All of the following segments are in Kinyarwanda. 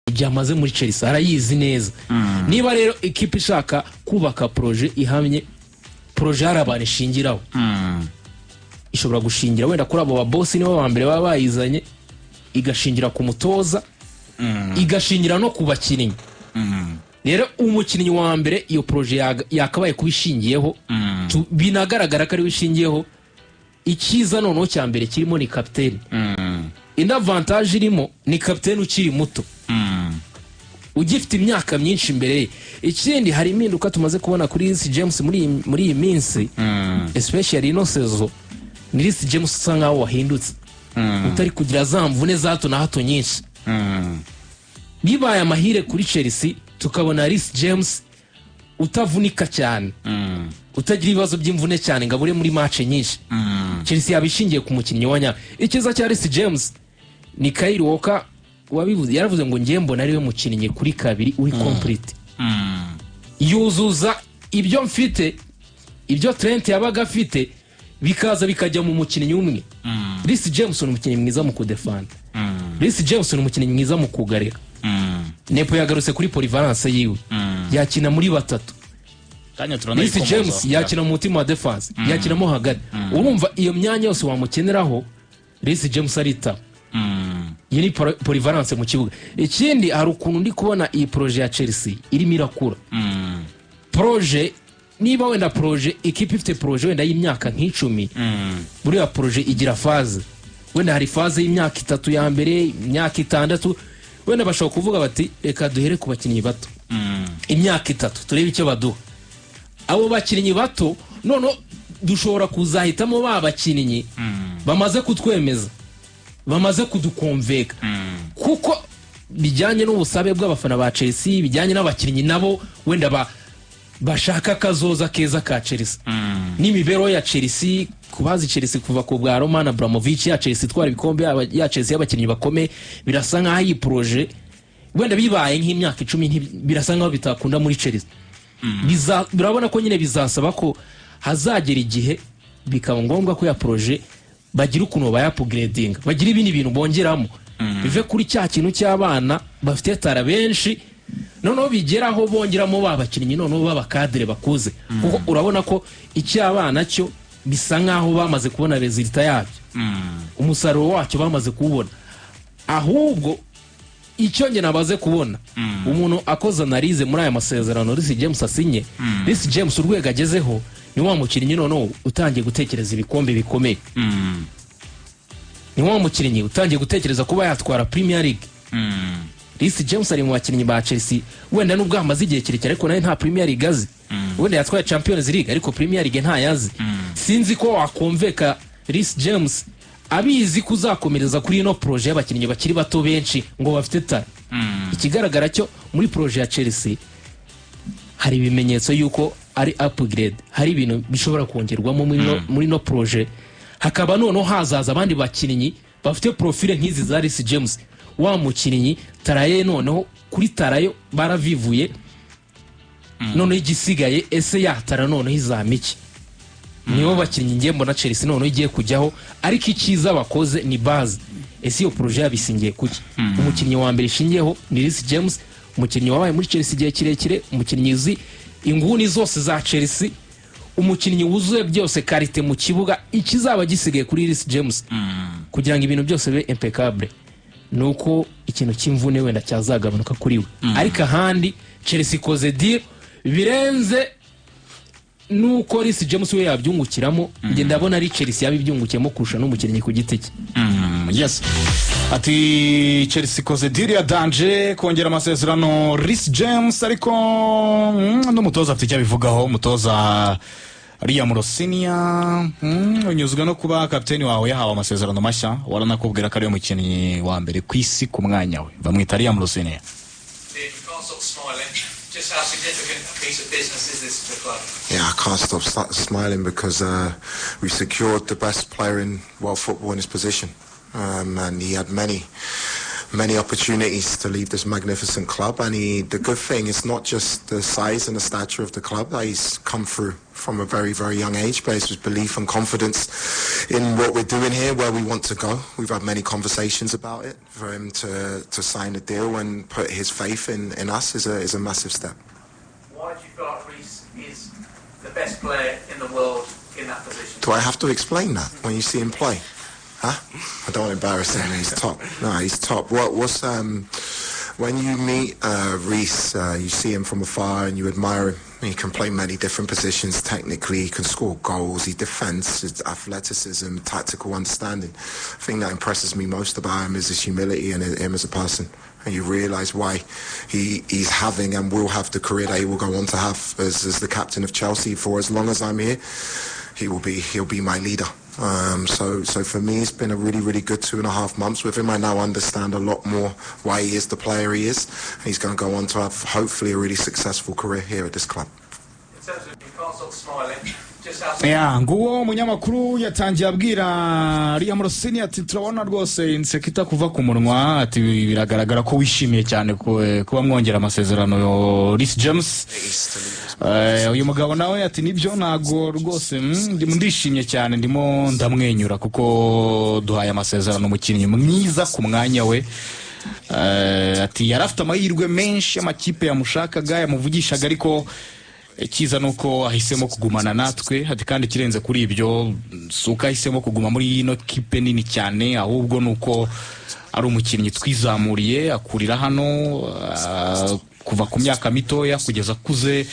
Igihe amaze muri Chelsea arayizi neza. Niba rero ikipe ishaka kubaka projet ihamye, projet hari abantu ishingiraho, ishobora gushingira wenda kuri abo babosi, nibo ba mbere baba bayizanye, igashingira ku mutoza, igashingira no ku bakinnyi. Rero umukinnyi wa mbere iyo projet yakabaye kuba ishingiyeho, binagaragara ko ariwe ishingiyeho. Icyiza noneho cya mbere kirimo ni kapiteni. Indi avantage irimo ni kapiteni ukiri muto, ugifite imyaka myinshi imbere ye. Ikindi, hari impinduka tumaze kubona kuri Reece James muri iyi minsi, especially ino saison. Ni Reece James usa nkaho wahindutse, utari kugira za mvune za hato na hato nyinshi. Bibaye amahire kuri Chelsea tukabona Reece James utavunika cyane, utagira ibibazo by'imvune cyane ngo abure muri match nyinshi, Chelsea yaba ishingiye ku mukinnyi wa nyawe. Icyiza cya Reece James ni Kyle Walker wabivuze, yaravuze ngo ngiye mbona ariwe mukinnyi kuri kabiri uri complete, yuzuza ibyo mfite, ibyo Trent yabaga afite bikaza bikajya mu mukinnyi umwe. Reece James ni umukinnyi mwiza mu kudefanda, Reece James ni umukinnyi mwiza mu kugarira. Nepo yagarutse kuri polyvalence yiwe, yakina muri batatu. Kanya. Reece Turanayikomoza. James yakina mu mutima wa defense, yakinamo hagati. Urumva iyo myanya yose wamukeneraho, Reece James aritaba. Iyi ni polyvalence mu kibuga. Ikindi, hari ukuntu ndi kubona iyi projet ya Chelsea irimo irakura. Projet, niba wenda projet, ikipe ifite projet wenda y'imyaka nk'icumi, buriya projet igira phase. Wenda hari phase y'imyaka 3 ya mbere, imyaka 6. Wenda bashobora kuvuga bati: "Reka duhere ku bakinnyi bato imyaka 3, turebe icyo baduha." Abo bakinnyi bato noneho dushobora kuzahitamo ba bakinnyi bamaze kutwemeza, bamaze kudukonveka, kuko bijyanye n'ubusabe bw'abafana ba Chelsea, bijyanye n'abakinnyi nabo wenda bashaka akazoza keza ka Chelsea n'imibereho ya Chelsea. Ku bazi Chelsea kuva ku bwa Roman Abramovich, ya Chelsea itwara ibikombe, ya Chelsea y'abakinnyi bakomeye, birasa nk'aho iyi projet wenda bibaye nk'imyaka 10 birasa nk'aho bitakunda muri Chelsea. Birabona ko nyine bizasaba ko hazagera igihe bikaba ngombwa ko ya projet bagira ukuntu bayaupgradinga, bagira ibindi bintu bongeramo, bive kuri cya kintu cy'abana bafite talent benshi, noneho bigeraho bongeramo ba bakinnyi noneho b'abakadere bakuze, kuko urabona ko icy'abana cyo bisa nk'aho bamaze kubona résultat yabyo, umusaruro wacyo bamaze kuwubona. Ahubwo icyo njye nabaze kubona, umuntu akoze analyse muri aya masezerano Reece James asinye, Reece James urwego agezeho ni wa mukinnyi noneho utangiye gutekereza ibikombe bikomeye, ni wa mukinnyi utangiye gutekereza kuba yatwara Premier League. Reece James ari mu bakinnyi ba Chelsea wenda nubwo amaze igihe kirekire, ariko nawe nta Premier League azi. Wenda yatwaye Champions League, ariko Premier League ntayazi. Sinzi ko wakonveka Reece James abizi ko uzakomereza kuri ino projet y'abakinnyi bakiri bato benshi ngo bafite talent. Ikigaragara cyo muri projet ya Chelsea hari ibimenyetso y'uko ari upgrade, hari ibintu bishobora kongerwamo muri no projet, hakaba noneho hazaza abandi bakinnyi bafite profile nk'izi za Reece James. Wa mukinnyi talent ye, noneho kuri talent yo baravivuye, noneho igisigaye, ese ya talent noneho izama iki? Nibo bakinnyi ngiye mbona Chelsea noneho igiye kujyaho. Ariko icyiza bakoze ni base. Ese iyo projet yabisingiye kuki? Umukinnyi wa mbere ishingiyeho ni Reece James, umukinnyi wabaye muri Chelsea igihe kirekire, umukinnyi uzi inguni zose za Chelsea, umukinnyi wuzuye byose, qualité mu kibuga. Ikizaba gisigaye kuri Reece James kugira ngo ibintu byose bibe impeccable ni uko ikintu cy'imvune wenda cyazagabanuka kuri we. Ariko ahandi Chelsea ikoze deal birenze nuko Reece James we yabyungukiramo. Njye ndabona ari Chelsea yabibyungukiyemo kurusha n'umukinnyi ku giti cye. Yes, ati Chelsea ikoze deal ya danger kongera amasezerano Reece James, ariko n'umutoza afite icyo abivugaho. Umutoza Liam Rosenior, unyuzwe no kuba kapiteni wawe yahawe amasezerano mashya, waranakubwira ko ariwe mukinnyi wa mbere ku isi ku mwanya we. Bamwita Liam Rosenior. You can't stop smiling. Just how significant a piece of business is this for the club? Yeah, I can't stop smiling because we secured the best player in world football in his position, and he had many many opportunities to leave this magnificent club, and the good thing is not just the size and the stature of the club that he's come through from a very, very young age, but it's his belief and confidence in what we're doing here, where we want to go. We've had many conversations about it. For him to sign a deal and put his faith in us is a massive step. Why do you feel like Reece is the best player in the world in that position? Do I have to explain that when you see him play? Huh? I don't want to embarrass him. He's top. No, he's top. What's when you meet Reece, you see him from afar and you admire him. He can play many different positions technically. He can score goals. He defends. His athleticism, tactical understanding. The thing that impresses me most about him is his humility and him as a person. And you realise why he's having and will have the career that he will go on to have as the captain of Chelsea. For as long as I'm here, he'll be my leader. So for me, it's been a really, really good 2.5 months with him. I now understand a lot more why he is the player he is. And he's going to go on to have, hopefully, a really successful career here at this club. In terms of, you can't stop smiling. Just how Ya, nguwo umunyamakuru yatangiye abwira Liam Rosenior ati turabona rwose inseko itakuva ku munwa, ati biragaragara ko wishimiye cyane kuba mwongera amasezerano Reece James. Uyu mugabo nawe ati nibyo, ntago rwose ndishimye cyane, ndimo ndamwenyura kuko duhaye amasezerano umukinnyi mwiza ku mwanya we. Ati yari afite amahirwe menshi, amakipe yamushakaga, yamuvugishaga, ariko icyiza ni uko ahisemo kugumana natwe. Ati kandi ikirenze kuri ibyo si uko ahisemo kuguma muri ino kipe nini cyane, ahubwo ni uko ari umukinnyi twizamuriye, akurira hano, kuva ku myaka mitoya kugeza akuze,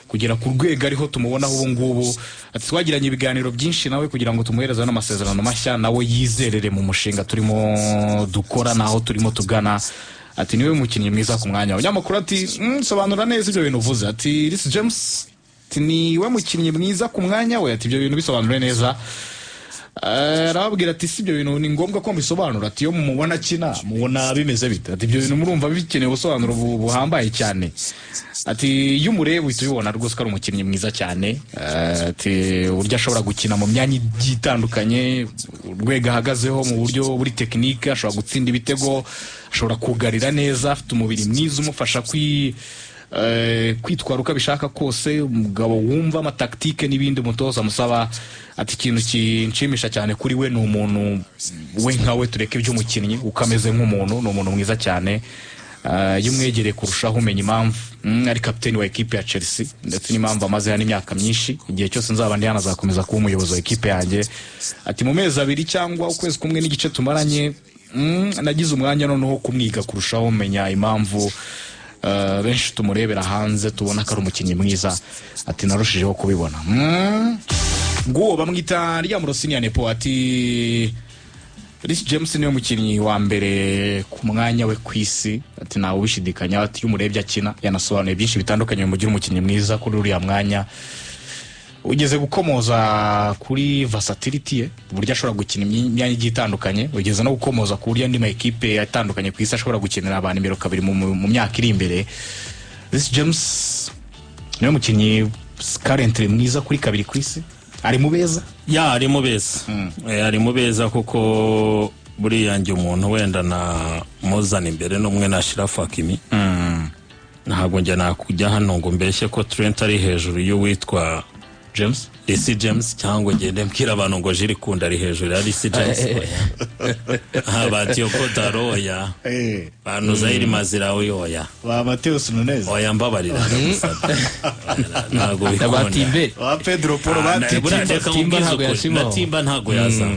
kugera ku rwego ariho tumubonaho ubu ngubu. Ati twagiranye ibiganiro byinshi nawe kugira ngo tumuhereze n'amasezerano mashya, nawe yizerere mu mushinga turimo dukora naho turimo tugana. Ati niwe mukinnyi mwiza ku mwanya. Umunyamakuru ati sobanura neza ibyo bintu uvuze. Ati Reece James ati niwe mukinnyi mwiza ku mwanya we, ati ibyo bintu bisobanure neza. Arababwira ati si ibyo bintu ni ngombwa ko mbisobanura, ati iyo mumubona akina mubona bimeze bite, ati ibyo bintu murumva bikeneye ubusobanuro buhambaye cyane. Ati iyo umureba uhita ubibona rwose ko ari umukinnyi mwiza cyane. Ati uburyo ashobora gukina mu myanya igiye itandukanye, urwego ahagazeho mu buryo buri technique, ashobora gutsinda ibitego, ashobora kugarira neza, afite umubiri mwiza umufasha kwitwara uko abishaka kose, umugabo wumva amatactique n'ibindi umutoza amusaba. Ati ikintu kinshimisha cyane kuri we ni umuntu we nkawe, tureke iby'umukinnyi uko ameze nk'umuntu, ni umuntu mwiza cyane. Iyo umwegereye kurushaho umenya impamvu ari kapiteni wa ekipe ya Chelsea, ndetse n'impamvu amaze hano imyaka myinshi. Igihe cyose nzaba ndi hano azakomeza kuba umuyobozi wa ekipe yanjye. Ati mu mezi 2 cyangwa ukwezi kumwe n'igice tumaranye, nagize umwanya noneho kumwiga kurushaho, menya impamvu benshi tumurebera hanze tubona ko ari umukinnyi mwiza. Ati narushijeho kubibona. Nguwo bamwita Liam Rosenior Nepo. Ati Reece James niwe mukinnyi wa mbere ku mwanya we ku isi, ati ntawe ubishidikanya. Ati iyo umurebye akina yanasobanuye byinshi bitandukanye bimugira umukinnyi mwiza kuri uriya mwanya. Ugeze gukomoza kuri versatility ye, uburyo ashobora gukina imyanya igiye itandukanye, ugeze no gukomoza ku buryo andi ma ekipe atandukanye ku isi ashobora gukinira abantu nimero 2 mu myaka iri imbere. Reece James niwe mukinnyi currently mwiza kuri 2 ku isi, ari mu beza. Ya, ari mu beza. Ari mu beza kuko buriya njye umuntu wenda na muzana imbere n'umwe na Achraf Hakimi. Ntabwo njye nakujya hano ngo mbeshye ko Trent ari hejuru y'uwitwa James, Reece James, cyangwa ngende mbwira abantu ngo Jules Koundé ari hejuru ya Reece James. Aha ba Diogo Dalot oya, ba Noussair Mazraoui oya, ba Matheus Nunes oya, mbabarira ndagusabye. Ntabwo bikunda. Ba Timber, ba Pedro Porro, ba Buriya Titi. reka Timber nkubwize ntabwo ukuri, yashimaho. na Timber ntabwo yaza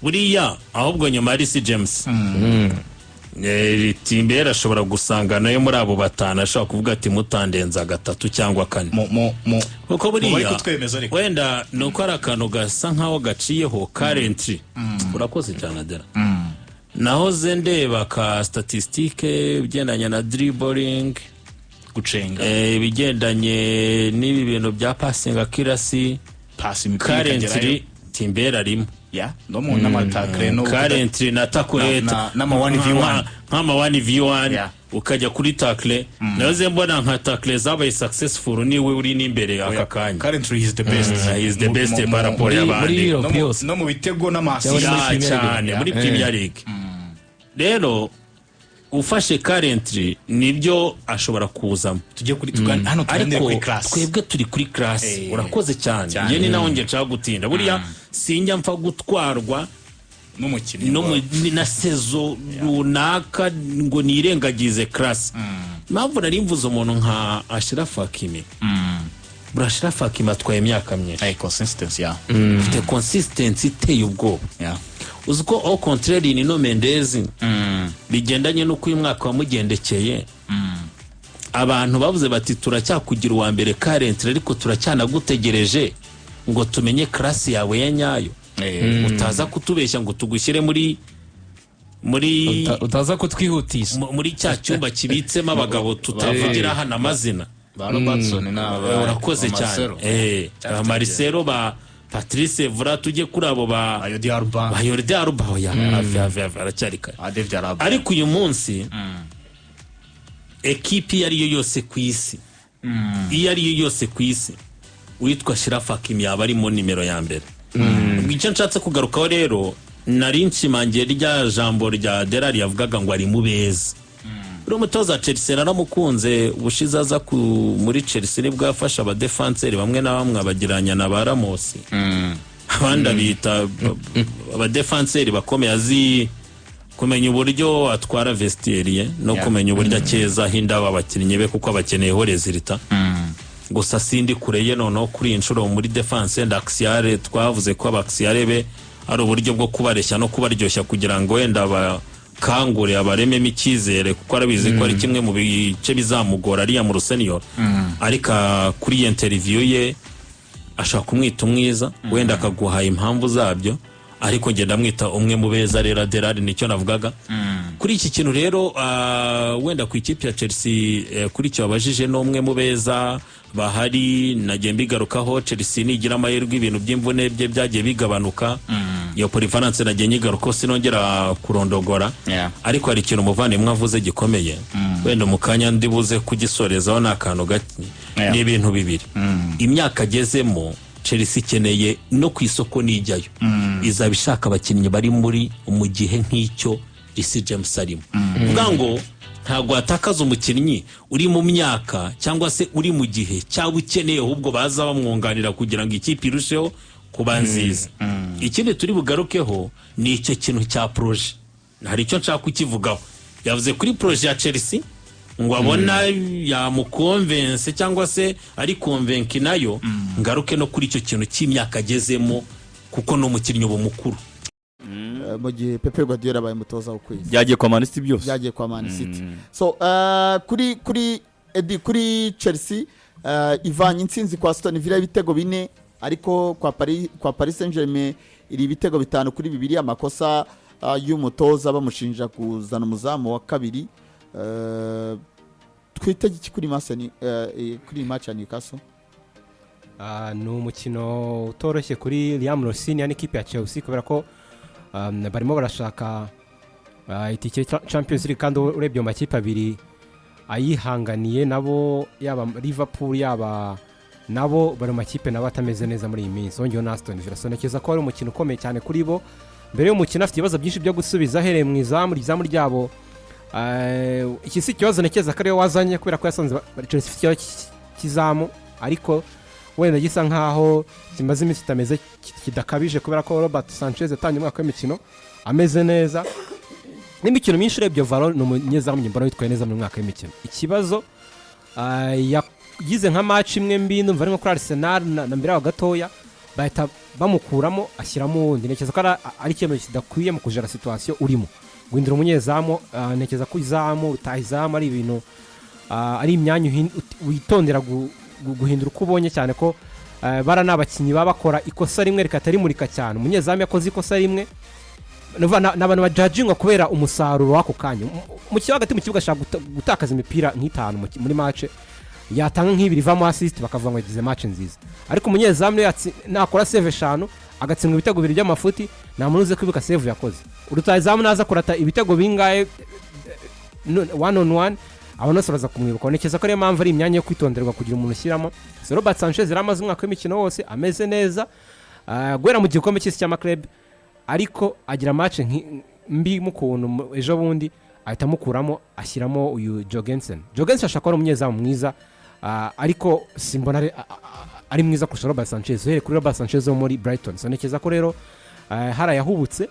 buriya, ahubwo nyuma ya Reece James, Timber ashobora gusanga nayo muri abo batanu, ashobora kuvuga ati mutandenza 3 cyangwa 4, mu kuko bari buriya kutwemeza ariko. Wenda ni uko ari akantu gasa nkaho gaciyeho currently. Urakoze cyane Adela. Nahoze ndeba ka statistique ibigendanye na dribbling, gucenga, ibigendanye n'ibi bintu bya passing accuracy, pasi imipira ikagerayo. Currently Timber arimo Ya, no mu n'amatackle no currently na tackle n'ama 1v1. Nk'ama 1v1, ukajya kuri tackle, nahoze mbona nka tackle zabaye successful, niwe uri n'imbere aka kanya. Currently he is the best. He is the best par rapport muri y'abandi. Europe No mu- yose. No mu bitego n'amasi. Cyangwa Ya, muri Premier League. cyane muri Premier League. Rero Ufashe currently, nibyo, ashobora kuzamo. Tujye kuri hano tuganire Ariko kuri class. twebwe turi kuri class. Urakoze cyane. Cyane. Njye ni naho njye nshaka gutinda. Buriya sinjya mpfa gutwarwa n'umukinnyi no na saison runaka ngo nirengagize class. Impamvu nari mvuze umuntu nka Achraf Hakimi, buriya Achraf Hakimi atwaye imyaka myinshi. Consistency ya Ufite consistency iteye ubwoba. Uzi ko au contraire Nuno Mendes, bigendanye n'uko uyu mwaka wamugendekeye, abantu bavuze bati: "Turacyakugira uwa mbere currently, ariko turacyanagutegereje ngo tumenye class yawe ya nyayo, utaza kutubeshya ngo tugushyire muri Utaza kutwihutisha. muri cya cyumba kibitsemo abagabo tutavugira hano amazina." Ba Robertson na ba Urakoze ba cyane. Marcelo. Ba Marcelo, ba Patrice Evra, tujye kuri abo ba ba Jordi Alba. Ba Jordi Alba. Oya, hafi hafi hafi, aracyari kare. Ba David Alaba. Ariko uyu munsi ekipi iyo ari yo yose ku isi, iyo ari yo yose ku isi, uwitwa Achraf Hakimi yaba arimo nimero ya mbere. Ubwo icyo nshatse kugarukaho rero, nari nshimangiye rya jambo rya Derari yavugaga ngo ari mu beza. Uriya mutoza wa Chelsea naramukunze. Ubushize aza muri Chelsea nibwo yafashe abadefanseri bamwe na bamwe abagereranya na ba Ramos, abandi abita abadefanseri bakomeye. Azi kumenya uburyo atwara vestiaire ye no kumenya uburyo akezaho indabo abakinnyi be, kuko abakeneyeho résultat. Gusa sindi kure ye. Noneho kuri iyi nshuro muri défense and axiale, twavuze ko aba axiale be ari uburyo bwo kubareshya no kubaryoshya kugira ngo wenda bakangure, abarememo icyizere, kuko arabizi ko ari kimwe mu bice bizamugora ariya mu Rosenior. Ariko kuri iyi interview ye ashobora kumwita umwiza, wenda akaguha impamvu zabyo, ariko ngenda amwita umwe mu beza. Rero Aderari, nicyo navugaga kuri iki kintu rero. Wenda ku ikipe ya Chelsea, kuri icyo wabajije, ni umwe mu beza bahari. Nagiye mbigarukaho, Chelsea nigira amahirwe ibintu by'imvune bye byagiye bigabanuka, iyo polyvalence nagiye nyigarukaho, sinongera kurondogora. Ariko hari ikintu umuvandimwe avuze gikomeye, wenda mu kanya ndibuze kugisorezaho, ni akantu gake. Ni ibintu bibiri: imyaka agezemo, Chelsea ikeneye no ku isoko nijyayo izaba ishaka abakinnyi bari muri mu gihe nk'icyo Reece James arimo. Kuvuga ngo ntabwo watakaza umukinnyi uri mu myaka cyangwa se uri mu gihe cyangwa ukeneye, ahubwo baza bamwunganira kugira ngo ikipe irusheho kuba nziza. Ikindi turi bugarukeho ni icyo kintu cya projet. Hari icyo nshaka kukivugaho. Yavuze kuri projet ya Chelsea ngo abona yamukonvense cyangwa se ari convaincu nayo. Ngaruke no kuri icyo kintu cy'imyaka agezemo, kuko ni umukinnyi ubu mukuru. Mu gihe Pep Guardiola abaye umutoza w'ukwezi. Byagiye kwa Man City byose. Byagiye kwa Man City. So kuri Edi, kuri Chelsea, ivanye intsinzi kwa Aston Villa ibitego 4, ariko kwa Paris Saint-Germain iri ibitego 5-2. Amakosa y'umutoza, bamushinja kuzana umuzamu wa kabiri. Twitege iki kuri match kuri iyi match ya Newcastle? Ni umukino utoroshye kuri Liam Rosenior n'ikipe ya Chelsea, kubera ko barimo barashaka itike ya Champions League, kandi urebye mu makipe abiri ayihanganiye nabo, yaba Liverpool yaba nabo, bari mu makipe nabo atameze neza muri iyi minsi, wongeyeho na Aston Villa. So ntekereza ko ari umukino ukomeye cyane kuri bo. Mbere y'umukino afite ibibazo byinshi byo gusubiza, ahereye mu izamu ryabo. Iki si ikibazo ntekereza ko ariwe wazanye, kubera ko yasanze Chelsea ifite ikibazo cy'izamu, ariko wenda gisa nkaho kimaze iminsi kitameze kidakabije, kubera ko Robert Sanchez yatangiye umwaka w'imikino ameze neza n'imikino myinshi. Urebye varo, ni umunyezamu mbona witwaye neza mu mwaka w'imikino. Ikibazo, yagize nka match imwe mbi, ndumva ari nko kuri Arsenal na mbere yaho gatoya, bahita bamukuramo ashyiramo uwundi. Ntekereza ko ari icyemezo kidakwiye mu kujera situation urimo guhindura umunyezamu. Ntekereza ko izamu, utaha izamu, ari ibintu, ari imyanya witondera guhindura uko ubonye, cyane ko bara ni abakinnyi baba bakora ikosa rimwe rikahita rimurika cyane. Umunyezamu yakoze ikosa rimwe, ni ukuvuga ni abantu bajajingwa kubera umusaruro w'ako kanya. Mu kibuga, hagati mu kibuga, ashobora gutakaza imipira nk'itanu muri match, yatanga nk'ibiri ivamo assist, bakavuga ngo yagize match nziza. Ariko umunyezamu niyo nakora save eshanu agatsindwa ibitego bibiri by'amafuti, nta muntu uzi kwibuka save yakoze. Rutahizamu naza kurata ibitego bingahe one on one, abantu bose baza kumwibuka. Ntekereza ko ariyo mpamvu ari imyanya yo kwitonderwa kugira umuntu ushyiramo. So Robert Sanchez yari amaze umwaka w'imikino wose ameze neza, guhera mu gikombe cy'isi cy'ama club, ariko agira match mbi mu kuntu ejo bundi Ahita amukuramo, ashyiramo uyu Jorgensen. Jorgensen ashobora kuba ari umunyezamu mwiza, ariko simbona ari mwiza kurusha Robert Sanchez, uhereye kuri Robert Sanchez wo muri Brighton. So ntekereza ko rero hari ayahubutse.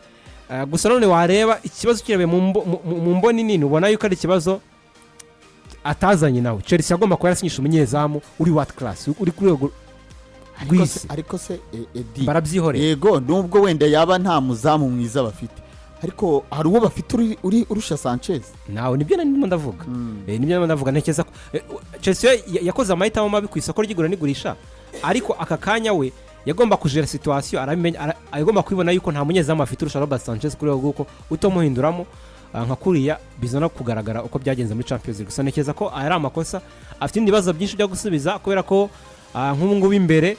Gusa none wareba ikibazo kirebeye mu mboni nini, ubona yuko ari ikibazo atazanye nawe. Chelsea agomba kuba yarasinyisha umunyezamu uri world class, uri ku rwego Ariko se rw'isi. Ariko se Edi, Barabyihorera. Yego, nubwo wenda yaba nta muzamu mwiza bafite, ariko hari uwo bafite uri urusha Sanchez. Nawe nibyo ndimo ndavuga. Nibyo ndimo ndavuga. Ntekereza ko Chelsea yo yakoze amahitamo mabi ku isoko ry'igura n'igurisha, ariko aka kanya we yagomba kujera situation, arabimenya, agomba kwibona yuko nta munyezamu afite urusha Robert Sanchez kuri rwego rw'uko utamuhinduramo nka kuriya biza no kugaragara uko byagenze muri Champions League. Gusa ntekereza ko aya ari amakosa, afite ibindi bibazo byinshi byo gusubiza, kubera ko nk'ubu ngubu imbere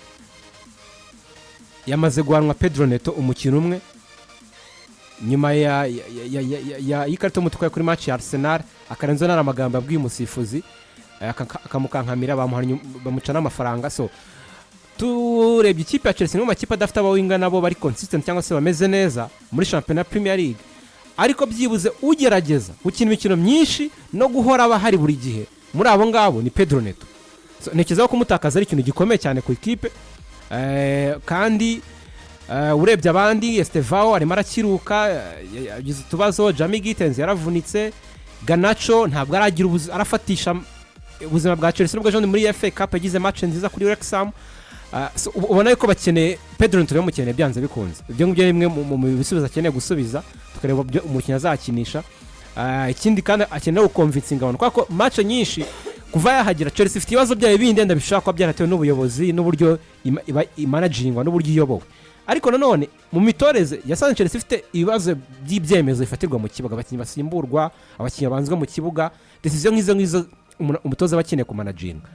yamaze guhanwa Pedro Neto umukino umwe nyuma ya y'ikarita y'umutuku kuri match ya Arsenal, akarenzaho n'ari amagambo yabwiye umusifuzi, akamukankamira, bamuhannye, bamuca n'amafaranga. So turebye ikipe ya Chelsea, ni mu makipe adafite abawinga nabo bari consistent cyangwa se bameze neza muri shampiyona Premier League, ariko byibuze ugerageza gukina imikino myinshi no guhora aba ahari buri gihe muri abo ngabo ni Pedro Neto. So, ntekereza ko kumutakaza ari ikintu gikomeye cyane ku ikipe. Kandi urebye abandi, Estevao arimo arakiruka, yagize utubazo, Jamie Gittens yaravunitse, Garnacho ntabwo aragira arafatisha ubuzima bwa Chelsea, nubwo ejo bundi muri FA Cup yagize match nziza kuri Wrexham. So, ubona yuko bakeneye Pedro Neto, bamukeneye byanze bikunze. Ibyo ngibyo ni bimwe mu bisubizo akeneye gusubiza, tukareba ibyo umukinnyi azakinisha. Ikindi kandi akeneye guconvincinga abantu, kubera ko match nyinshi kuva yahagera Chelsea ifite ibibazo byayo bindi wenda bishobora kuba byaratewe n'ubuyobozi n'uburyo iba imanagingwa n'uburyo iyobowe, ariko nanone mu mitoreze yasanze Chelsea ifite ibibazo by'ibyemezo bifatirwa mu kibuga, abakinnyi basimburwa, abakinnyi babanzwa mu kibuga, decision nk'izo ngizo umutoza aba akeneye kumanaginga.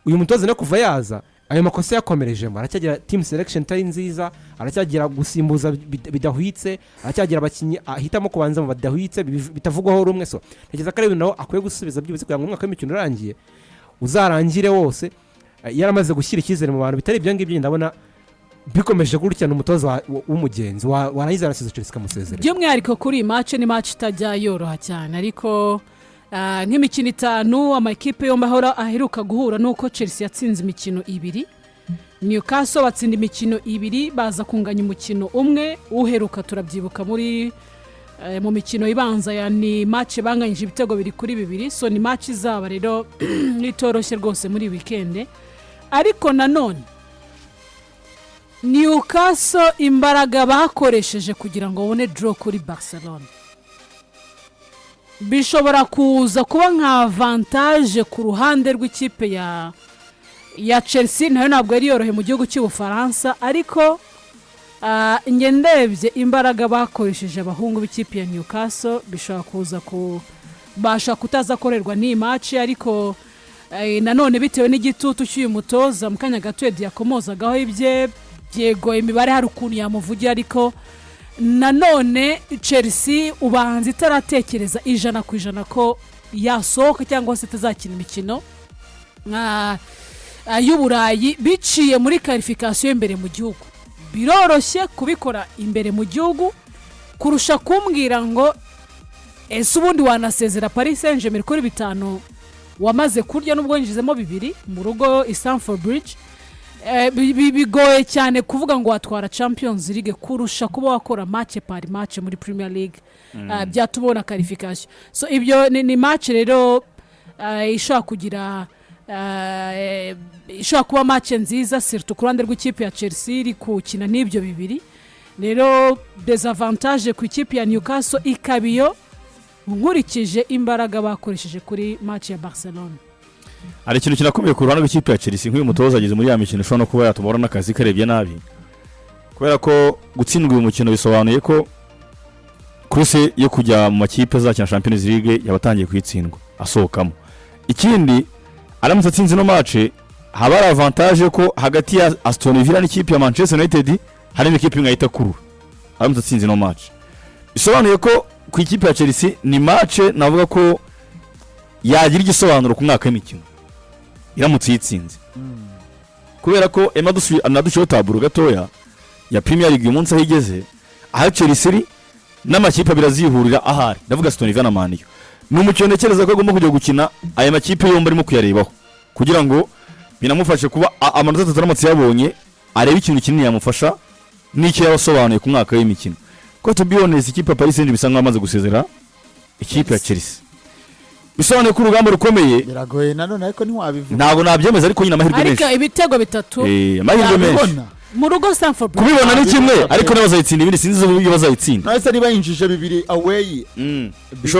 Uyu mutoza no kuva yaza ayo makosa yakomerejemo, aracyagira team selection itari nziza, aracyagira gusimbuza bidahwitse, aracyagira abakinnyi ahitamo kubanza mu badahwitse, bitavugwaho rumwe. So ntekereza ko ari ibintu nawe akwiye gusubiza byibuze kugira ngo umwaka w'imikino urangiye uzarangire wose yaramaze gushyira icyizere mu bantu. Bitari ibyo ngibyo, ndabona bikomeje gutya, ni umutoza w'umugenzi warangiza arasize Chelsea ikamusezerera. By'umwihariko kuri iyi match, ni match itajya yoroha cyane, ariko nk'imikino itanu amakipe yombi ahora aheruka guhura, nuko Chelsea yatsinze imikino ibiri, Newcastle batsinda imikino ibiri, baza kunganya umukino umwe. Uheruka turabyibuka muri mu mikino ibanza ya ni match banganyije ibitego 2-2. So ni match izaba rero itoroshye rwose muri weekend. Ariko nanone Newcastle imbaraga bakoresheje kugira ngo babone draw kuri Barcelona bishobora kuza kuba nka avantage ku ruhande rw'ikipe ya Chelsea. Nayo ntabwo yari yorohe mu gihugu cy'Ubufaransa, ariko njye ndebye imbaraga bakoresheje abahungu b'ikipe ya Newcastle, bishobora kuza kubasha kutaza korerwa n'iyi match. Ariko nanone bitewe n'igitutu cy'uyu mutoza, mu kanya gato Edi yakomozagaho ibye, yego imibare hari ukuntu yamuvugira, ariko nanone Chelsea ubanza itaratekereza 100% ko yasohoka cyangwa se itazakina imikino y'Uburayi biciye muri qualification y'imbere mu gihugu. Biroroshye kubikora imbere mu gihugu kurusha kumbwira ngo ese ubundi wanasezera Paris Saint Germain kuri 5 wamaze kurya, nubwo winjizemo bibiri mu rugo i Stamford Bridge. Bigoye cyane kuvuga ngo watwara Champions League kurusha kuba wakora match par match muri Premier League. Byatuma ubona qualification. So ibyo ni match rero ishobora kugira ishobora kuba match nziza, surtout ku ruhande rw'ikipe ya Chelsea iri gukina n'ibyo bibiri. Rero désavantage ku ikipe ya Newcastle ikaba iyo nkurikije imbaraga bakoresheje kuri match ya Barcelona. Hari ikintu kinakomeye ku ruhande rw'ikipe ya Chelsea. Nk'uyu mutoza ageze muri ya mikino ishobora no kuba yatuma abona n'akazi karebye nabi, kubera ko gutsindwa uyu mukino bisobanuye ko course yo kujya mu makipe azakina Champions League yaba atangiye kuyitsindwa, asohokamo. Ikindi, aramutse atsinze ino match, haba hari avantage ko hagati ya Aston Villa n'ikipe ya Manchester United harimo ikipe imwe ahita akurura aramutse atsinze ino match. Bisobanuye ko ku ikipe ya Chelsea ni match navuga ko yagira igisobanuro ku mwaka w'imikino iramutse uyitsinze, kubera ko ema anadushyiraho tableau gatoya ya Premier League uyu munsi aho igeze, aho Chelsea iri n'amakipe abiri azihurira ahari, ndavuga Aston Villa na Man U. Ni umukino ntekereza ko agomba kujya gukina aya makipe yombi arimo kuyarebaho, kugira ngo binamufashe kuba amanota 3 aramutse yabonye, arebe ikintu kinini yamufasha n'icyo yabasobanuye ku mwaka w'imikino. Ko to be honest, ikipe ya Paris Saint-Germain bisa nkaho amaze gusezera ikipe ya Chelsea, bisobanuye ko urugamba rukomeye. Biragoye nanone, ariko ntiwabivuga. Ntabwo nabyemeza, ariko nyine amahirwe Ariko menshi. ibitego 3 Amahirwe menshi. Yabibona. Mu rugo Stamford Bridge. Kubibona ni kimwe, Yabibona. ariko niba bazayitsinda ibindi, sinzi uburyo bazayitsinda. Nahise niba yinjije 2 away,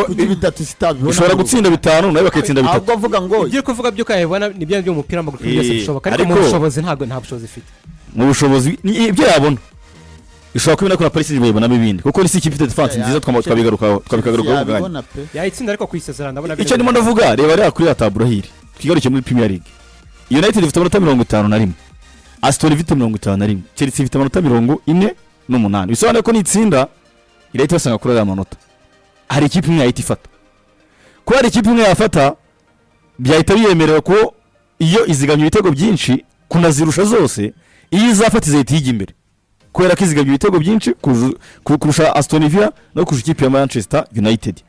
kuki 3 sitabibona? Ishobora gutsinda 5, nayo bakayitsinda 3. Ahubwo avuga ngo Ibyo uri kuvuga by'uko yabibona ni byo by'umupira w'amaguru byose bishoboka, ariko mu bushobozi nta bushobozi ifite. Mu bushobozi ibyo yabona ishobora kubona ko na Paris Saint-Germain bayibonamo ibindi, kuko ni si ikipe ifite defense nziza, twabigarukaho mu kanya. Yabibona pe. Yayitsinda, ariko kuyisezerana ndabona Icyo ndimo ndavuga, reba reba kuri ya tableau hiri, twigaruke muri Premier League. United ifite amanota 51, Aston ifite 51, Chelsea ifite amanota 48. Bisobanuye ko nitsinda irahita ibasanga kuri ariya manota. Hari ikipe imwe yahita ifata. Kuba hari ikipe imwe yafata, byahita biyemerewe ko iyo izigamye ibitego byinshi kunazirusha zose, iyo izafata izahita iyijya imbere, kubera ko izigamye ibitego byinshi kurusha Aston Villa no kurusha ikipe ya Manchester United.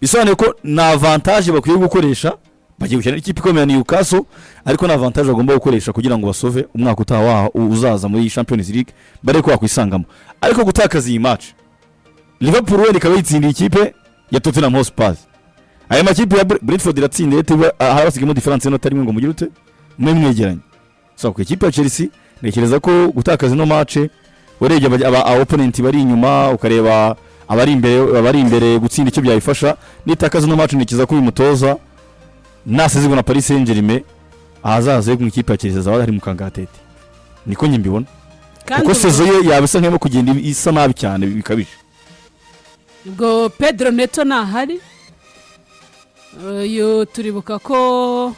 Bisobanuye ko ni avantage bakwiye gukoresha. Bagiye gukina n'ikipe ikomeye ya Newcastle, ariko ni avantage bagomba gukoresha kugira ngo basove umwaka utaha uzaza muri Champions League, bare ko wakwisangamo. Ariko gutakaza iyi match, Liverpool wenda ikaba yitsindiye ikipe ya Tottenham Hotspur, aya makipe ya Brentford iratsindiye, harabasigamo différence y'inota rimwe ngo mugire ute mwe mwegeranye. So ku ikipe ya Chelsea, ntekereza ko gutakaza ino match, urebye aba opponent bari inyuma, ukareba abari imbere gutsinda icyo byayifasha, nitakaza ino match, ntekereza ko uyu mutoza nasezerwa na Paris Saint-Germain, ahazaza yo mu ikipe ya Chelsea azaba ari mu kangaratete. Niko njye mbibona. Kandi Kuko saison ye yaba isa nk'irimo kugenda isa nabi cyane bikabije. Ubwo Pedro Neto ntahari. Uyu turibuka ko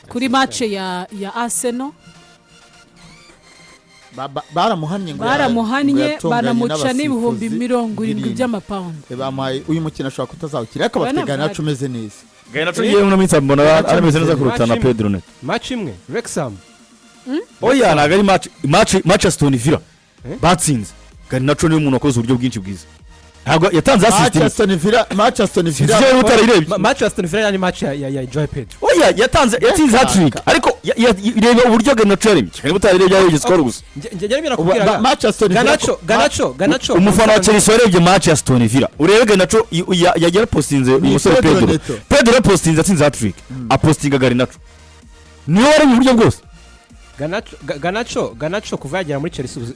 kuri match ya Arsenal Baramuhannye ngo baramuhannye, ngo yatonganye banamuca n'abasifuzi n'ibihumbi 70 7. by'amapawundi. Bamuhaye uyu mukino, ashobora kutazawukina, ariko bafite Bana Garnacho umeze neza. Garnacho ngewe muri minsi mbona arameze neza kuruta na Pedro Neto. Match imwe, Wrexham. Oya, ntabwo ari match Aston Villa batsinze. Garnacho niwe muntu wakoze uburyo bwinshi bwiza, ntabwo yatanze assist. Match Aston Villa, match Aston Villa. Sinzi niba utarayirebye. Match Aston Villa yani match ya Joao Pedro. Oya, yatsinze hat-trick, ariko reba uburyo Garnacho yaremye. Niba utarayirebye, yarebye score gusa. Njye njye nakubwiraga Match Aston Villa Garnacho, Garnacho, Garnacho. Umufana wa Chelsea warebye match ya Aston Villa, urebe Garnacho yagiye apostinze umusore Pedro Pedro. Neto. Pedro yapostinze atsinze hat-trick, apostinga Garnacho, niwe waremye uburyo bwose. Garnacho, Garnacho, Garnacho kuva yagera muri Chelsea ubu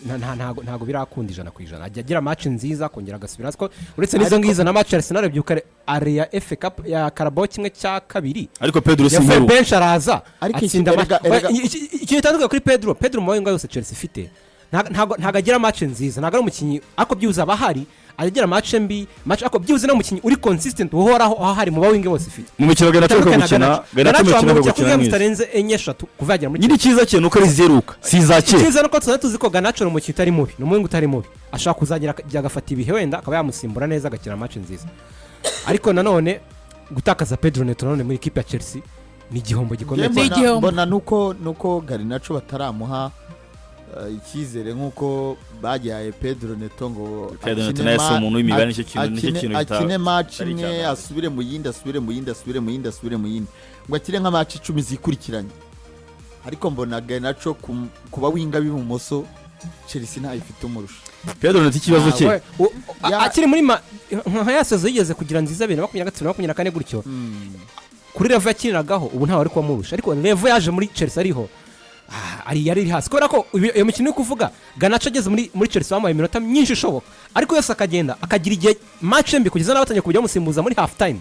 ntago birakunda 100%. Ajya agira match nziza, akongera agasubira hasi, ko uretse n'izo ngizo na match Arsenal byuka ari ya FA Cup ya Carabao 1/2. Ariko Pedro si Yavuye nkuru. bench araza Ariko atsinda match. Erega Ikintu gitandukanye kuri Pedro, Pedro mu mawenga yose Chelsea ifite, ntago agira match nziza, ntago ari umukinnyi, ariko byibuze aba ahari. Agira match mbi, match, ariko byibuze ni umukinnyi uri consistent uhoraho aho hari mu bawinge bose ifite. Mu mikino Garnacho ariko Bitandukanye na gukina Garnacho. Garnacho mu Garnacho mikino ariko wamukira gukina kuri game mwiza. zitarenze enye, eshatu kuva yagera muri Nyiri icyiza cye ni uko ari iziheruka, si iza kera. Icyiza nuko tuzaba tuzi ko Garnacho ni umukinnyi utari mubi, ni umuhungu utari mubi, ashobora kuzagira akajya agafata ibihe, wenda akaba yamusimbura neza agakina match nziza. Ariko nanone gutakaza Pedro Neto nanone muri ikipe ya Chelsea ni igihombo gikomeye Njye Ni cyane. igihombo. Mbona nuko Garnacho bataramuha icyizere nk'uko bagihaye Pedro Neto ngo Pedro Neto akine nawe si umuntu w'imibare, nicyo kintu akine match kitari imwe, icya asubire mu yindi, asubire mu yindi, asubire mu yindi, asubire mu yindi, ngo akine nka match 10 zikurikiranye. Ariko mbona Garnacho kuba winga b'ibumoso, Chelsea ntayo ifite umurusha. Pedro Neto ikibazo cye Akiri muri nka ya saison yigeze kugira nziza 2023, 24 gutyo, kuri level yakiniragaho ubu ntawe ari kuba, ariko level yaje muri Chelsea ariho ari yari iri hasi, kubera ko iyo mikino uri kuvuga, Garnacho ageze muri Chelsea bamuhaye iminota myinshi ishoboka, ariko yose akagenda akagira igihe match mbi, kugeza n'aho batangiye kujya bamusimbuza muri half time.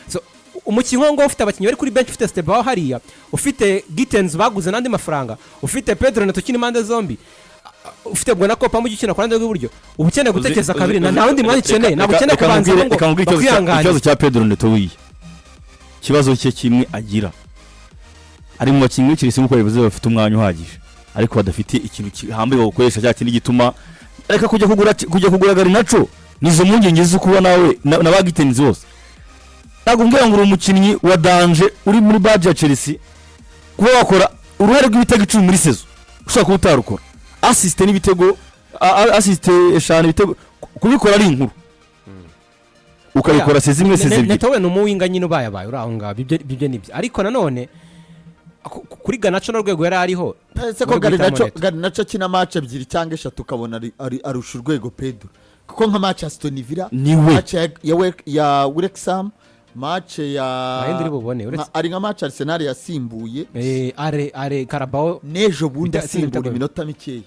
So umukinnyi nk'uwo nguwo, ufite abakinnyi bari kuri bench, ufite Estevao hariya, ufite Gittens baguze n'andi mafaranga, ufite Pedro Neto ukina impande zombi, ufite Bwana Kopa ukina ku ruhande rw'iburyo, uba ukeneye gutekereza kabiri. Nta wundi mwanya ukeneye, ntabwo ukeneye kubanza ngo Reka nkubwire bakwihangane. Ikibazo cya Pedro Neto wiye, ikibazo cye kimwe agira, ari mu bakinnyi b'Chelsea nk'uko bivuze bafite umwanya uhagije, ariko badafite ikintu gihambaye bakoresha, cya kindi gituma reka kujya kugura Garnacho. Nizo mpungenge zo kuba nawe na ba Gittens bose. Ntabwo mbwira ngo uri umukinnyi wa danger uri muri badge ya Chelsea, kuba wakora uruhare rw'ibitego 10 muri saison ushobora kuba utarukora assist n'ibitego, assist 5, ibitego, kubikora ari inkuru. Ukabikora saison imwe, saison ebyiri. Neto we ni umuwinger nyine ubayabaye uri aho ngaho, ibyo nibyo, ariko nanone kuri Garnacho n'urwego yari ariho Ese ko uri guhitamo Garnacho Neto. Garnacho akina match ebyiri cyangwa eshatu, ukabona arusha urwego Pedro, kuko nka match ya Aston Villa, Niwe. match ya Wrexham, match ya Nta yindi uri bubone, ari nka match Arsenal yasimbuye. Are Carabao. N'ejo bundi Itsinda asimbura ibitego. iminota mikeya.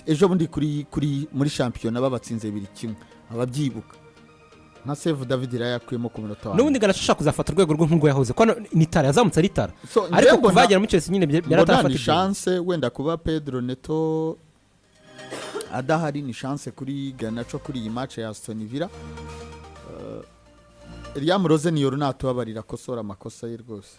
Ejo bundi kuri muri shampiyona babatsinze 2-1, ababyibuka, nka save David Raya yakuyemo ku munota wa N'ubundi Garnacho ashaka kuzafata urwego rwe nk'urwo yahoze, kuko ni tara yazamutse ari tara, So, njye ariko kuva yagera muri Chelsea nyine mbona byaratarafata ni ibyo. chance wenda kuba Pedro Neto adahari, ni chance kuri Garnacho kuri iyi match ya Aston Villa. Liam Rosenior natubabarira akosora amakosa ye rwose.